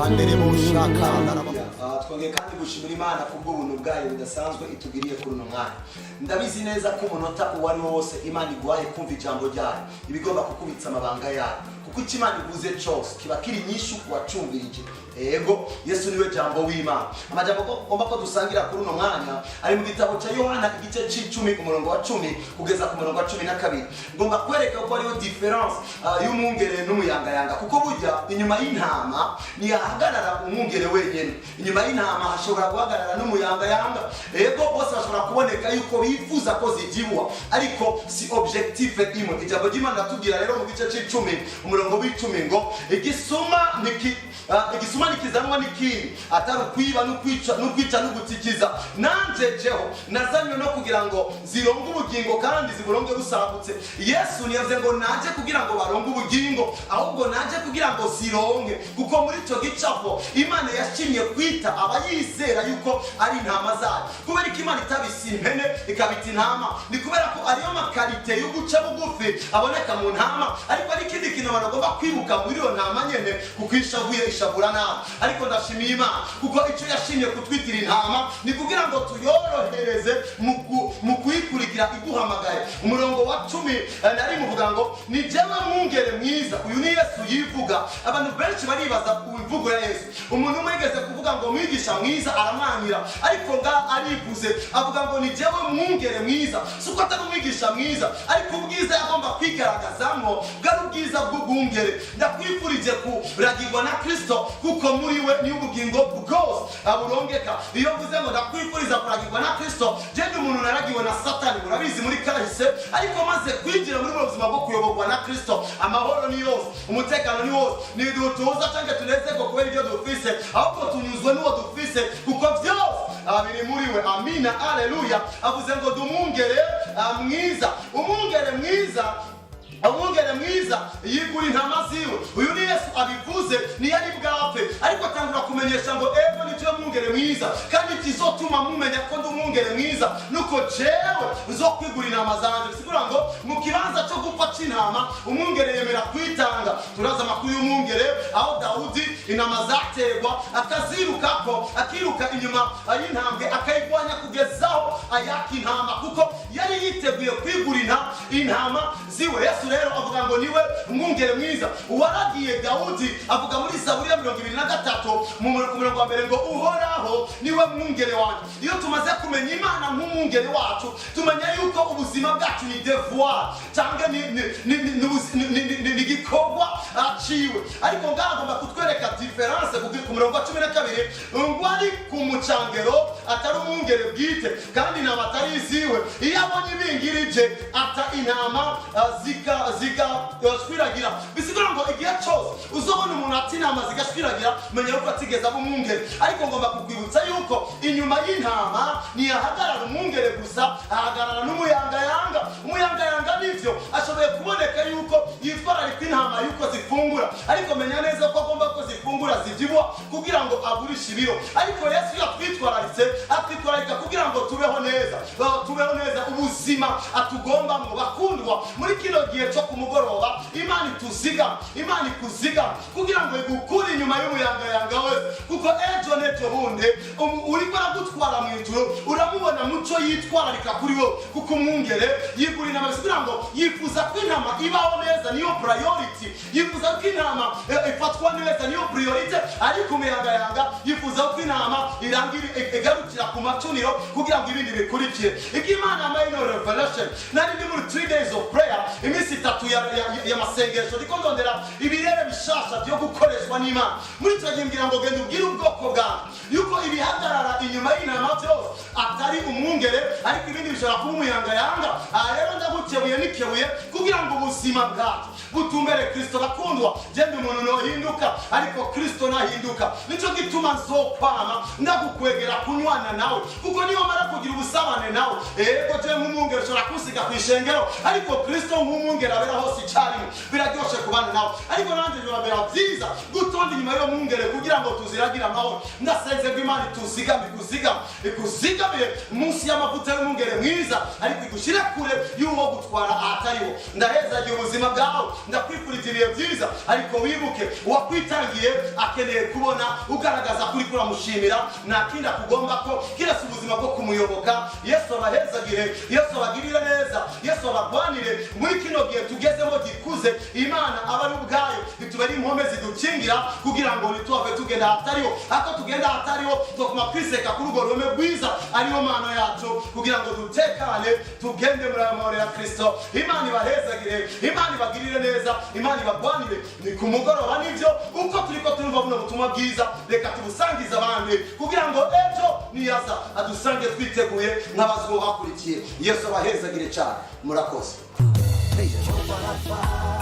Manderebo shaka ndaraba. Twongeye kandi gushimira Imana kubw'ubuntu bwayo budasanzwe itugiriye kuri uno mwanya. Ndabizi neza ko umunota uwo ari wo wose Imana iguhaye kumva ijambo ryayo, iba igomba kukubitsa amabanga yayo, kuko icyo Imana ivuze cyose kiba kiri nyinshi ku wacumvirije. Ego, Yesu niwe jambo w'Imana. Amajambo ngomba ko dusangira kuri uno mwanya ari mu gitabo cya Yohana, igice c'icumi, umurongo wa 10 kugeza ku murongo wa 12. Ngomba kwereka ko hariho différence y'umwungere n'umuyangayanga, kuko burya inyuma y'intama ntihahagarara umwungere wenyine, inyuma y'intama hashobora guhagarara n'umuyangayanga. Ego, bose bashobora kuboneka yuko bifuza ko zibyibuha, ariko si objectif imwe. Ijambo ry'Imana riratubwira rero mu gice c'icumi, umurongo w'icumi, ngo igisuma nikizanwa n'ikindi atari ukwiba n'ukwica n'ugutikiza. Nanje jeho nazanywe no kugira ngo zironge ubugingo kandi ziburonge busagutse. Yesu ntiyavuze ngo naje kugira ngo baronge ubugingo, ahubwo naje kugira ngo zironke, kuko muri icyo gicapo Imana yashimye kwita abayizera yuko ari intama zayo. Kubera ko Imana itabise impene ikabita intama, ni kubera ko ariyo ma qualités yo guca bugufi aboneka mu ntama. Ariko ari ikindi kintu abantu bagomba kwibuka muri iyo ntama nyene, kuko iyo ishavuye ishavura nabi. Ariko ndashimiye Imana kuko icyo yashimye kutwitira intama ni kugira ngo tuyorohereze mu kuyikurikira iduhamagaye. Umurongo wa 10 nari muvuga ngo ni jewe mwungere mwiza. Uyu ni Yesu yivuga. Abantu benshi baribaza ku imvugo ya Yesu. Umuntu umwe yigeze kuvuga ngo mwigisha mwiza, aramwangira, ariko nga arivuze, avuga ngo ni jewe mwungere mwiza. Si uko atari umwigisha mwiza, ariko ubwiza yagomba kwigaragazamo bwari ubwiza bw'ubwungere. Ndakwifurije kuragirwa na Kristo, kuko muri we niyo ubugingo bwose aburongeka. Iyo mvuze ngo ndakwifuriza kuragirwa na Kristo, jenda umuntu naragiwe na Satani, murabizi muri kahise, ariko maze kwinjira muri buno buzima bwo kuyoborwa na Kristo, amahoro ni yose, umutekano ni wose. Ntidutuza cyangwa tunezerwe kubera ibyo dufise, ahubwo tunyuzwe n'uwo dufise, kuko byose biri muri we. Amina, aleluya. Avuze ngo dumwungere mwiza. Umwungere mwiza, umwungere mwiza yigura intama ziwe. Uyu ni Yesu abivuze, niyo ari bwapfe, ariko atangura kumenyesha ngo ego, nicyo mwungere mwiza, kandi ikizotuma mumenya ko ndi umwungere mwiza nuko jewe nzokwigura intama zanje. Bisigura ngo mu kibanza cyo gupfa c'intama, umwungere yemera kwitanga. Turazi amakuru y'umwungere, aho Dawudi intama zaterwa akazirukako, akiruka inyuma y'intambwe, akayigwanya kugezaho ayaka intama, kuko yari yiteguye kwigura intama ziwe. Yesu rero avuga ngo niwe umwungere mwiza uwaragiye Dawudi. Avuga muri Zaburi ya 23 ku murongo wa mbere ngo Uhoraho niwe mwungere wanjye. Iyo tumaze kumenya Imana nk'umwungere wacu, tumenya yuko ubuzima bwacu ni devoir cyangwa ni igikorwa aciwe. Ariko ngaha agomba kutwereka différence ku murongo wa 12, ngo ari ku mucangero, atari umwungere bwite, kandi intama atari iziwe, iyo abonye ibingirije ata intama zigashwiragira. Bisigura ngo igihe cyose uzobona umuntu ata intama zigashwiragira, menya yuko atigeze aba umwungere. Ariko ngomba kukwibutsa yuko inyuma y'intama ntihahagarara umwungere gusa, ahagarara n'umuyangayanga. Umuyangayanga nivyo ashoboye kuboneka yuko yitwararika intama yuko zifungura, ariko menya neza ko agomba ko zifungura zibyibuha kugira ngo agurishe ibiro. Ariko Yesu yatwitwararitse, atwitwararika kugira ngo tubeho neza, tubeho neza ubuzima atugombamwo. Bakundwa, muri kino gihe cyo ku mugoroba, Imana ituzigama, Imana ikuzigama kugira ngo igukure inyuma y'umuyangayanga wese, kuko ejo n'ejo bundi uriko aragutwara mu ijuru uramubona muco yitwararika kuri wowe. Kuko umwungere yigura intama, kugira ngo yifuza ko intama ibaho neza, niyo priority. Yifuza ko intama ifatwa neza, niyo priority. Ariko umuyangayanga yifuza ko intama irangira, igarukira ku macuniro kugira ngo ibindi bikurikire. Ibyo Imana yampaye ino revelation, nari ndi muri 3 days of prayer, iminsi 3 y'amasengesho, ndiko ndondera ibirere bishasha byo gukoreshwa n'Imana. Muri icyo gihe mbwira ngo genda ubwire ubwoko bwawe yuko ibihagarara inyuma y'intama byose atari umwungere, ariko ibindi bishobora kuba umuyangayanga. Aha rero ndagukebuye nikebuye kugira ngo ubuzima bwacu butumbere Kristo. Bakundwa, genda umuntu nohinduka, ariko Kristo nahinduka. Nicyo gituma nzokwama ndagukwegera kunywana nawe, kuko niyo mara kugira ubusabane nawe. Ego, je nk'umwungere ushobora kunsiga ku ishengero, ariko Kristo nk'umwungere abera hose icyarimwe, biraryoshe kubana nawe. Ariko nanjye bibabera byiza gutonda inyuma y'uwo mwungere kugira ngo tuziragire amahoro. Ndasenze ngo Imana ituzigame, ikuzigame, ikuzigamire munsi y'amavuta y'umwungere mwiza, ariko igushyire kure y'uwo gutwara ahatariho. Ndahezagiye ubuzima bwawe. Ndakwifurije ibihe byiza, ariko wibuke uwakwitangiye akeneye kubona ugaragaza kuri kuramushimira. Nta kindi akugomba ko kiretse ubuzima bwo kumuyoboka. Yesu abahezagire, Yesu abagirire neza, Yesu abagwanire muri kino gihe tugezemo gikuze. Imana aba ari ubwayo itubere impome zidukingira kugira ngo ntituhave tugenda ahatariho. Ako tugenda ahatariho, tuguma kwiseka kuri urwo ruhome rwiza ariyo mana yacu, kugira ngo dutekane, tugende muri ayo mahoro ya Kristo. Imana ibahezagire, Imana ibagirire neza, Imana ibagwanire. Ni ku mugoroba nibyo, uko turiko turumva buno butumwa bwiza, reka tubusangize abandi kugira ngo ejo niyaza adusange twiteguye nk'abazungu bakurikiye. Yesu abahezagire cyane, murakoze. Jehovah Rapha.